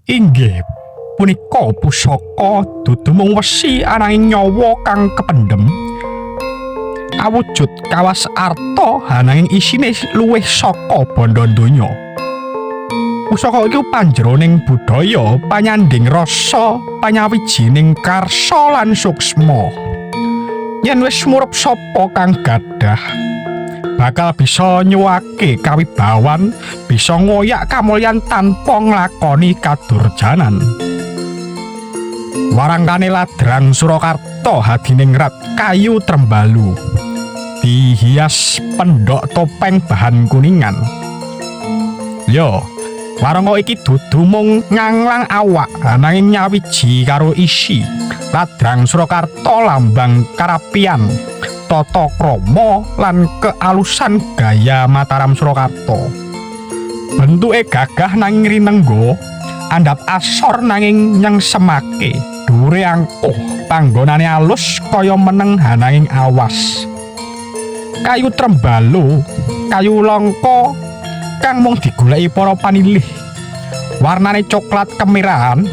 Inggih punika pusaka dudu mung wesi ananging nyawa kang kependhem. Awujud kawas arta ananging isine luwih saka bandha donya. Pusaka iku panjeroning budaya, panyandhing rasa, panyawijining karsa lan suksma. Yen wis murup sapa kang gadah, bakal bisa nyuwake kawibawan, bisa ngoyak kamulyan tanpa nglakoni kadurjanan. Warangkane Ladrang Surakarta Hadiningrat kayu trembalu, dihias pendhok topeng bahan kuningan. Yo, warangka iki dudu mung nganglang awak, ananging nyawiji karo isi. Ladrang Surakarta lambang karapian, tata krama lan kealusan gaya Mataram Surakarta. Bentuke gagah nanging rinengga, andhap asor nanging nyengsemake, dhuwure angkuh, panggonane alus kaya meneng ananging awas. Kayu trembalo, kayu langka kang mung digoleki para panilih. Warnane coklat kemerahan,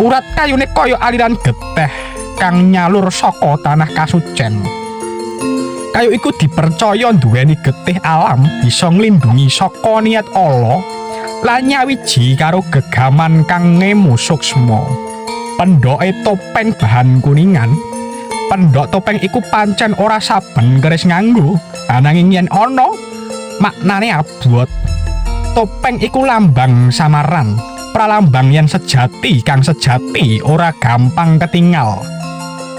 urat kayune kaya aliran geteh kang nyalur saka tanah kasucen. Kayu iku dipercaya nduweni getih alam bisa nglindungi saka niat ala lan nyawiji karo gegaman kang ngemu suksma. Pendhoke topeng bahan kuningan. Pendhok topeng iku pancen ora saben keris nganggo, ananging yen ana maknane abot. Topeng iku lambang samaran, pralambang yen sejati kang sejati ora gampang ketingal.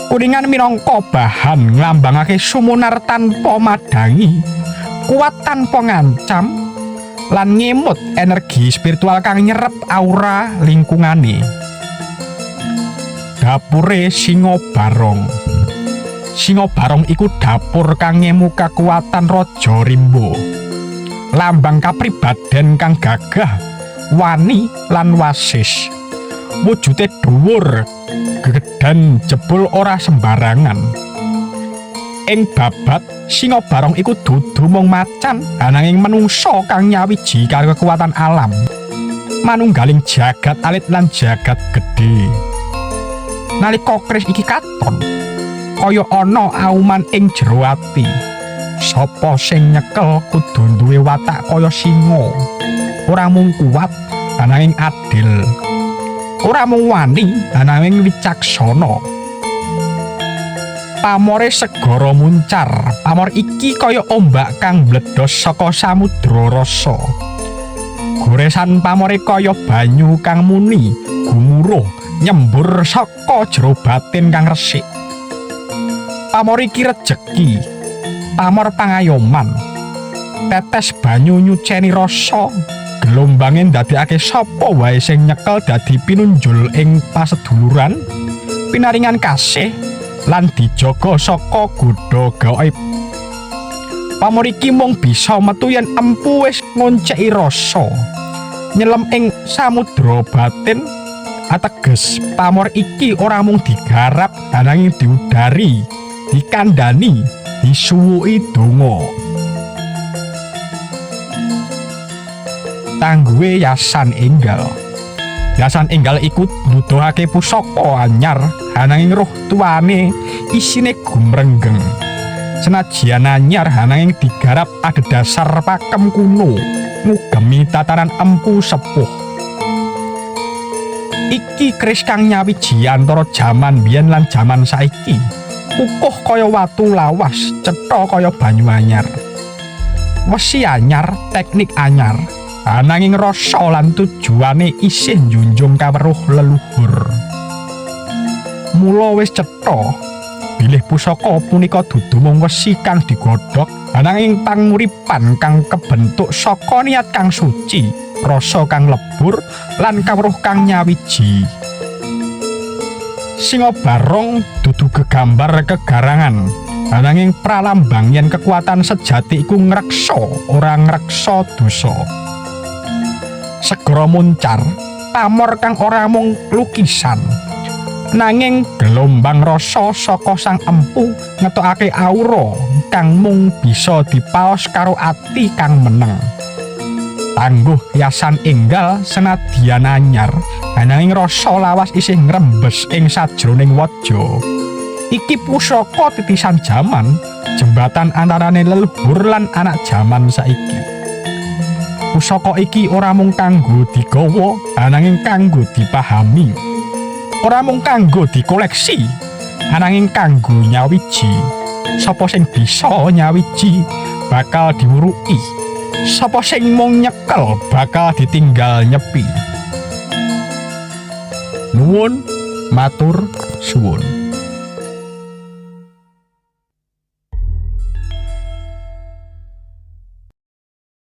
Kuningan minangka bahan nglambangake sumunar tanpa madangi, kuat tanpa ngancam, lan ngemut energi spiritual kang nyerep aura lingkungane. Dapure Singo Barong. Singo Barong iku dapur kang ngemu kekuatan Raja Rimba. Lambang kapribaden kang gagah, wani lan wasis. Wujude dhuwur, gegedan jebul ora sembarangan. Ing babat, Singo Barong iku dudu mung macan, ananging menungsa kang nyawiji karo kekuatan alam. Manunggaling jagat alit lan jagat gedhe. Nalika keris iki katon, kaya ana auman ing jero ati. Sapa sing nyekel kudu duwe watak kaya singa. Ora mung kuat, ananging adil. Ora mung wani, ananging wicaksana. Pamore segara muncar. Pamor iki kaya ombak kang mbledhos saka samudra rasa. Goresan pamore kaya banyu kang muni, gumuruh, nyembur saka jero batin kang resik. Pamor iki rejeki, pamor pangayoman. Tetes banyu nyuceni rasa, gelombange ndadekake sapa wae sing nyekel dadi pinunjul ing paseduluran, pinaringan kasih lan dijaga saka godha gaib. Pamor iki mung bisa metu yen empu wis ngonceki rasa, nyelem ing samudra batin. Ateges pamor iki ora mung digarap ananging diudari, dikandani, disuwuki donga. Tangguhe Yasan Enggal. Yasan Enggal iku nuduhake pusaka anyar ananging roh tuane isine gumrenggeng. Senajan anyar ananging digarap adhedhasar pakem kuno, ngugemi tatanan empu sepuh. Iki keris kang nyawiji antara jaman biyen lan jaman saiki. Kukuh kaya watu lawas, cetha kaya banyu anyar. Wesi anyar, teknik anyar, ananging rasa lan tujuane isih njunjung kaweruh leluhur. Mula wis cetha bilih pusaka punika dudu mung wesi kang digodhog, ananging panguripan kang kebentuk saka niat kang suci, rasa kang lebur lan kawruh kang nyawiji. Singo Barong dudu gegambar kegarangan, ananging pralambang yen kekuatan sejati iku ngreksa, ora ngreksa dosa. Segara muncar, pamor kang ora mung lukisan, nanging gelombang rasa saka sang empu ngetokake aura kang mung bisa dipaos karo ati kang meneng. Tangguh yasan enggal senadyan anyar, ananging rasa lawas isih ngrembes ing sajroning waja. Iki pusaka titisan jaman, jembatan antarane leluhur lan anak jaman saiki. Pusaka iki ora mung kanggo digawa, ananging kanggo dipahami. Ora mung kanggo dikoleksi, ananging kanggo nyawiji. Sapa sing bisa nyawiji bakal diwuruki. Sapa sing mung nyekel bakal ditinggal nyepi. Nuwun matur suwun.